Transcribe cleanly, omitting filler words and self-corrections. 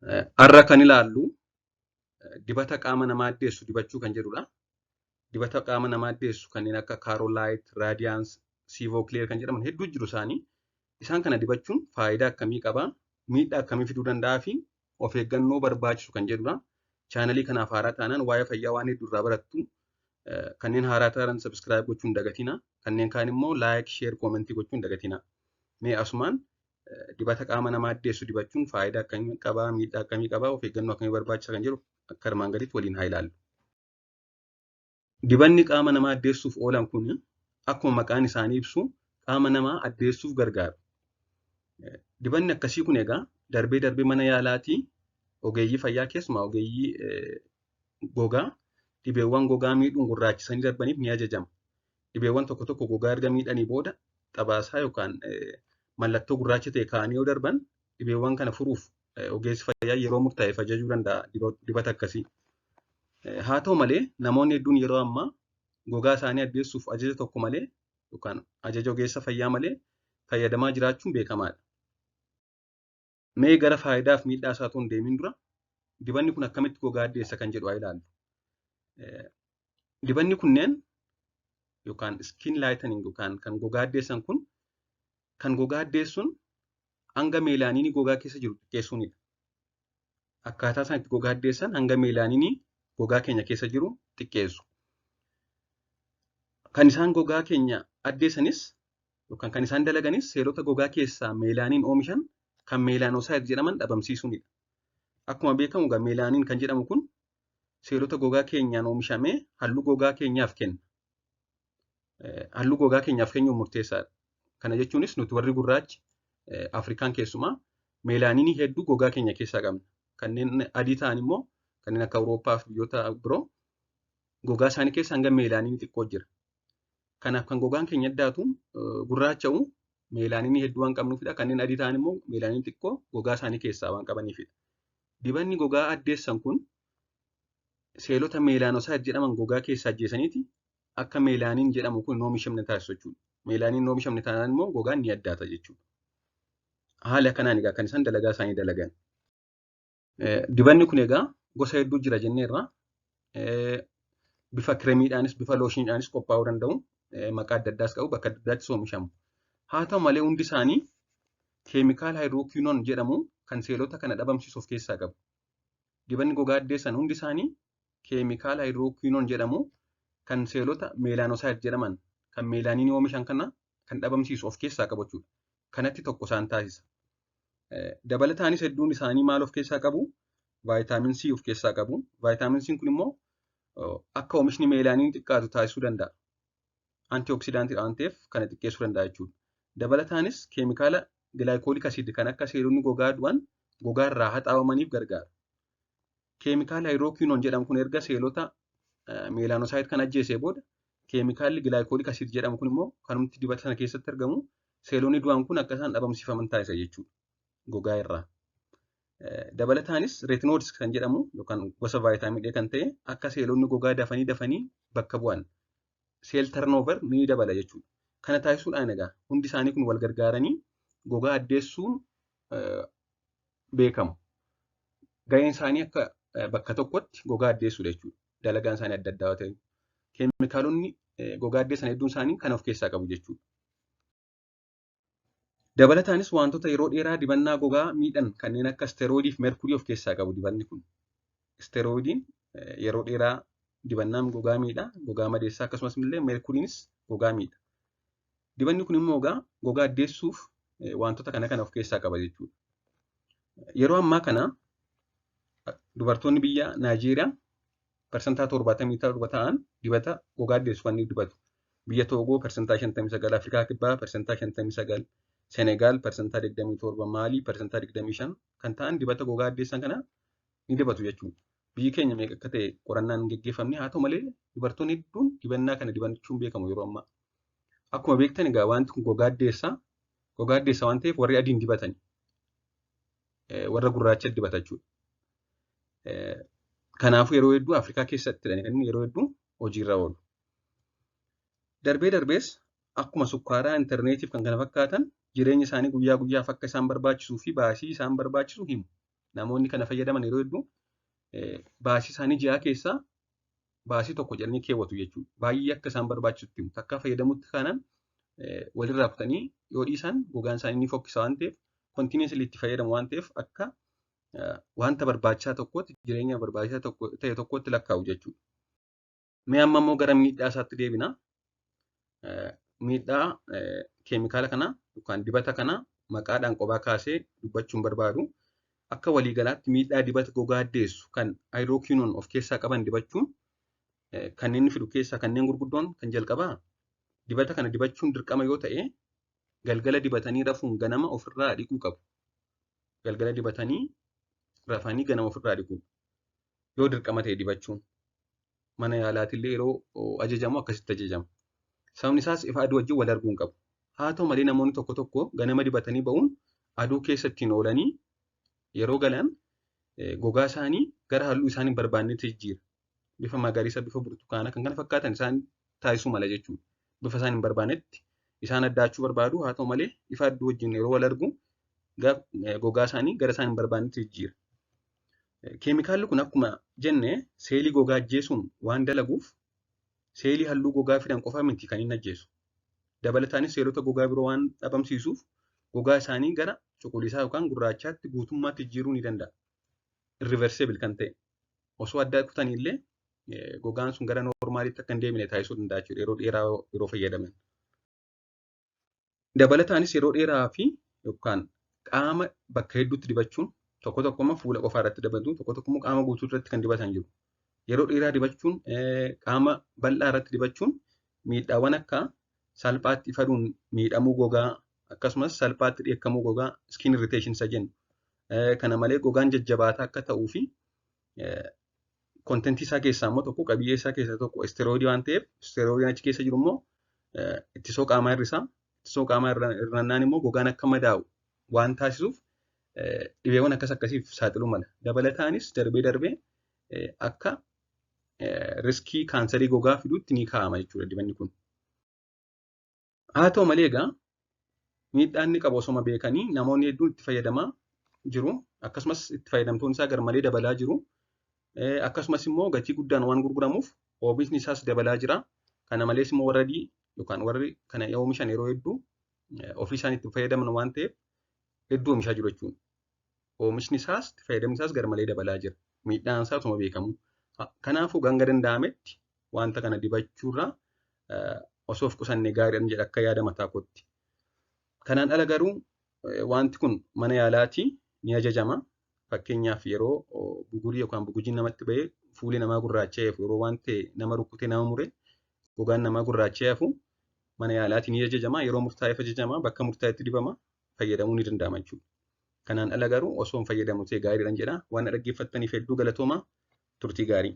Har'a kan ilaallu dibata qaama namaa addeessu dibachuu kan jedhudha. Dibata qaama namaa addeessu kanneen akka Kaarolaayit, Raadiyaans, Siivookileer kan jedhaman hedduu jiru isaanii. Isaan kana dibachuun faayidaa akkamii qabaa? Miidhaa akkamii fiduu danda'aa fi of eeggannoo barbaachisu kan jedhudha. Chaanalii kanaaf haaraa taanaan waa'ee fayyaa waan hedduu irraa barattu. Kanneen haaraa ta'an subscribe gochuu hin dagatinaa. Kanneen kaan immoo like, share, comment gochuu hin dagatinaa. Mee asumaan dibata qaama namaa addeessu dibachuun faayidaa akkamii qabaa, miidhaa akkamii qabaa, of eeggannoo akkamii barbaachisa kan jedhu akka armaan gadiitti waliin haa ilaallu. Dibanni qaama namaa addeessuuf oolan kun akkuma maqaan isaanii ibsu qaama namaa addeessuuf gargaaru. Dibanni akkasii kun egaa darbee darbee mana yaalaatii ogeeyyii fayyaa keessumaa ogeeyyii gogaa dhibeewwan gogaa miidhuun gurraachisanii darbaniif ni ajajama. Dhibeewwan tokko tokko gogaa erga miidhanii booda xabaasaa yookaan mallattoo gurraacha ta'e kaa'anii yoo darban dhibeewwan kana furuuf ogeessi fayyaa yeroo murtaa'eef ajajuu danda'a dibata akkasii. Haa ta'u malee namoonni hedduun yeroo ammaa gogaa isaanii addeessuuf ajaja tokko malee yookaan ajaja ogeessa fayyaa malee fayyadamaa jiraachuun beekamaadha. Mee gara faayidaa fi miidhaa isaa otoo hin deemin dura dibanni kun akkamitti gogaa addeessa kan jedhu haa ilaallu. Dibanni kunneen yookaan skin lightening yookaan kan gogaa addeessan kun kan gogaa addeessuun hanga meelaaniinii gogaa keessa jiru xiqqeessuunidha. Akkaataa isaan itti gogaa addeessan hanga meelaaniinii gogaa keenya keessa jiru xiqqeessu. Kan isaan gogaa keenya addeessanis yookaan kan isaan dalaganis seelota gogaa keessaa meelaaniin oomishan kan meelaanosaayit jedhaman dhabamsiisuunidha. Akkuma beekamu egaa meelaaniin kan jedhamu kun seelota gogaa keenyaan oomishamee halluu gogaa keenyaaf kenna. Halluu gogaa keenyaaf kennuun murteessaadha. Kana jechuunis nuti warri gurraachi Afrikaan keessumaa meelaaniinii hedduu gogaa keenya keessaa qabna. Kanneen adii ta'an immoo kanneen akka Awurooppaa fi biyyoota biroo gogaa isaanii keessa hanga meelaaniinii xiqqoo jira. Kanaaf kan gogaan keenya addaatu gurraacha'u meelaaniinii hedduu waan qabnuufidha. Kanneen adii ta'an immoo meelaaniinii xiqqoo gogaa isaanii keessaa waan qabaniifidha. Dibanni gogaa addeessan kun seelota meelaanosaayit jedhaman gogaa keessaa ajjeesaniiti akka meelaaniin jedhamu kun hin oomishamne taasisu jechuudha. Meelaaniin hin oomishamne taanaan immoo gogaan ni addaata jechuudha. Haala kanaan egaa kan isaan dalagaa isaanii dalagan. Dibanni kun egaa gosa hedduu jira jenneerra. Bifa kireemiidhaanis bifa looshiiniidhaanis qophaa'uu danda'u. Maqaa adda addaas qabu bakka adda addaattis oomishamu. Haa ta'u malee hundi isaanii keemikaala haayidrookiinoon jedhamu kan seelota kana dhabamsiisu of keessaa qabu. Dibanni gogaa addeessan hundi isaanii keemikaala haayidrookiinoon jedhamu kan seelota meelaanosaayit jedhaman kan meelaaniinii oomishan kana kan dhabamsiisu of keessaa qabu jechuudha. Kanatti tokko isaan taasisa. Dabalataanis hedduun isaanii maal of keessaa qabu? Vaayitaamin C of keessaa qabu. Vaayitaamin C kun immoo akka oomishni meelaaniin xiqqaatu taasisuu danda'a. Antioksidaantii waan ta'eef kana xiqqeessuu danda'a jechuudha. Dabalataanis keemikaala gilaayikoolik asiid kan akka seelonni gogaa du'an gogaa irraa haxaawamaniif gargaara. Keemikaala haayidrookiinoon jedhamu kun erga seelota meelaanosaayit kan ajjeesee booda keemikaalli gilaayikoolik asiid jedhamu kun immoo kanumti dibata sana keessatti argamu seelonni du'an kun akka isaan dhabamsiifaman taasisa jechuudha gogaa irraa. Dabalataanis reetinoodis kan jedhamu yookaan gosa vaayitaamin A kan ta'e akka seelonni gogaa dafanii dafanii bakka bu'an cell turnover ni dabala jechuudha. Kana taasisuudhaan egaa hundi isaanii kun wal gargaaranii gogaa addeessuun beekamu. Gaheen isaanii akka bakka tokkotti gogaa addeessuudha jechuudha. Dalagaan isaanii adda addaa ta'e. Keemikaalonni gogaa addeessan hedduun isaanii kan of keessaa qabu jechuudha. Dabalataanis wantoota yeroo dheeraa dibannaa gogaa miidhan kanneen akka isteerooidii fi meerkurii of keessaa qabu dibanni kun. Isteerooidiin yeroo dheeraa dibannaan gogaa miidha, gogaa madeessaa akkasumas illee meerkuriinis gogaa miidha. Dibanni kun immoo egaa gogaa addeessuuf wantoota kana kana of keessaa qaba jechuudha. Yeroo ammaa kana dubartoonni biyya Naayijeeriyaa 77% ta'an dibata gogaa addeessu kan dibatu. Biyya Toogoo 59%, Afrikaa Kibbaa 59%, Senegaal 27%, Maalii 25% kan ta'an dibata gogaa addeessan kana ni dibatu jechuudha. Biyyi keenya meeqa akka ta'e qorannaan hin geggeeffamne haa ta'u malee dubartoonni hedduun dibannaa kana dibachuun beekamu yeroo ammaa. Akkuma beektan egaa wanti kun gogaa addeessaa. Gogaa addeessaa waan ta'eef warri adiin dibatani. Warra gurraacha dibata jechuudha. Kanaafuu yeroo hedduu Afrikaa keessatti kan inni yeroo hedduu hojiirra oolu. Darbee darbees akkuma sukkaaraa, intarneetiif kan kana fakkaatan jireenya isaanii guyyaa guyyaaf akka isaan barbaachisuu fi baasii isaan barbaachisu himu. Namoonni kana fayyadaman yeroo hedduu baasii isaanii ji'aa keessaa baasii tokko jedhanii keewwatu jechuudha. Baay'ee akka isaan barbaachisutti himu. Takkaa fayyadamutti kaanaan walirraa kutanii yoo dhiisan gogaan isaanii ni fokkisa waan ta'eef continuously itti fayyadamu waan ta'eef akka wanta barbaachisaa tokkotti jireenya barbaachisaa tokko ta'e tokkotti lakkaa'u jechuudha. Mee amma immoo gara miidhaa isaatti deebina. Miidhaa keemikaala kanaa yookaan dibata kanaa maqaadhaan qophaa kaasee dubbachuun barbaadu. Akka waliigalaatti miidhaa dibata gogaa addeessu kan hydroquinone of keessaa qaban dibachuun kanneen inni fidu keessaa kanneen gurguddoon kan jalqabaa dibata kana dibachuun dirqama yoo ta'e galgala dibatanii rafuun ganama ofirraa dhiquu qabu. Galgala dibatanii rafanii ganama ofirraa dhiquu. Yoo dirqama ta'e dibachuun mana yaalaatillee yeroo ajajamu akkasitti ajajama. Sababni isaas ifa aduu wajjin wal arguu hin qabu. Haa ta'u malee namoonni tokko tokko ganama dibatanii ba'uun aduu keessa ittiin oolanii yeroo galan gogaa isaanii gara halluu isaan hin barbaannetti jijjiira. Bifa magariisa, bifa burtukaanaa kan kana fakkaatan isaan taasisuu mala jechuudha. Bifa isaan hin barbaannetti isaan addaachuu barbaadu. Haa ta'u malee ifa aduu wajjin yeroo wal argu gogaa isaanii gara isaan hin barbaannetti jijjiira. Keemikaalli kun akkuma jenne seelii gogaa ajjeesuun waan dalaguuf seelii halluu gogaa fidan qofa miti kan inni ajjeesu. Dabalataanis seelota gogaa biroo waan dhabamsiisuuf gogaa isaanii gara cuquliisaa yookaan gurraachaatti guutummaatti jijjiiruu ni danda'a. Irreversible kan ta'e osoo adda kutanii illee gogaan sun gara noormaaliitti akka hin deemine taasisuu danda'a jechuudha yeroo dheeraa yeroo fayyadaman. Dabalataanis yeroo dheeraa fi yookaan qaama bakka hedduutti dibachuun tokko tokko immoo fuula qofaa irratti dibatu tokko tokko immoo qaama guutuu irratti kan dibatan jiru. Yeroo dheeraa dibachuun qaama bal'aa irratti dibachuun miidhaawwan akka salphaatti ifa aduun miidhamuu gogaa akkasumas salphaatti dheekkamuu gogaa skin irritation isa jennu. Kana malee gogaan jajjabaataa akka ta'uu fi contentii isaa keessaa immoo tokko qabiyyee isaa keessaa tokko isteerooidii waan ta'eef isteerooidiin achi keessa jiru immoo ittisoo qaamaa hir'isa. Ittisoo qaamaa hir'annaan immoo gogaan akka madaa'u waan taasisuuf dhibeewwan akkas akkasiif saaxiluu mala. Dabalataanis darbee darbee akka riskii kaansarii gogaa fiduutti ni kaa'ama jechuudha dibanni kun. Haa ta'u malee egaa miidhaa inni qabu osoma beekanii namoonni hedduun itti fayyadamaa jiru. Akkasumas itti fayyadamtoonni isaa garmalee dabalaa jiru. Akkasumas immoo gatii guddaan waan gurguramuuf oomishni isaas dabalaa jira. Kana malees immoo warra adii yookaan warri kana oomishan yeroo hedduu ofii isaan itti fayyadaman waan ta'eef hedduu oomishaa jiru jechuudha. Oomishni isaas itti fayyadamni isaas garmalee dabalaa jira. Miidhaan isaa osoma beekamu. Kanaafuu hanga danda'ametti wanta kana dibachuurraa osoo of qusannee gaariidha jedha akka yaada mataa kootti. Kanaan ala garuu wanti kun mana yaalaatii ni ajajama. Fakkeenyaaf yeroo bugurii yookaan bugujiin namatti bahee fuulli namaa gurraacha'ee hafu yeroo waan ta'e nama rukkutee nama mure gogaan namaa gurraacha'ee hafu mana yaalaatii ni ajajama. Yeroo murtaa'eef ajajama. Bakka murtaa'etti dibama. Fayyadamuu ni danda'ama jechuudha. Kanaan ala garuu osoo hin fayyadamu ta'e gaariidha jedha. Waan na dhaggeeffattaniif hedduu galatooma. Turtii gaarii.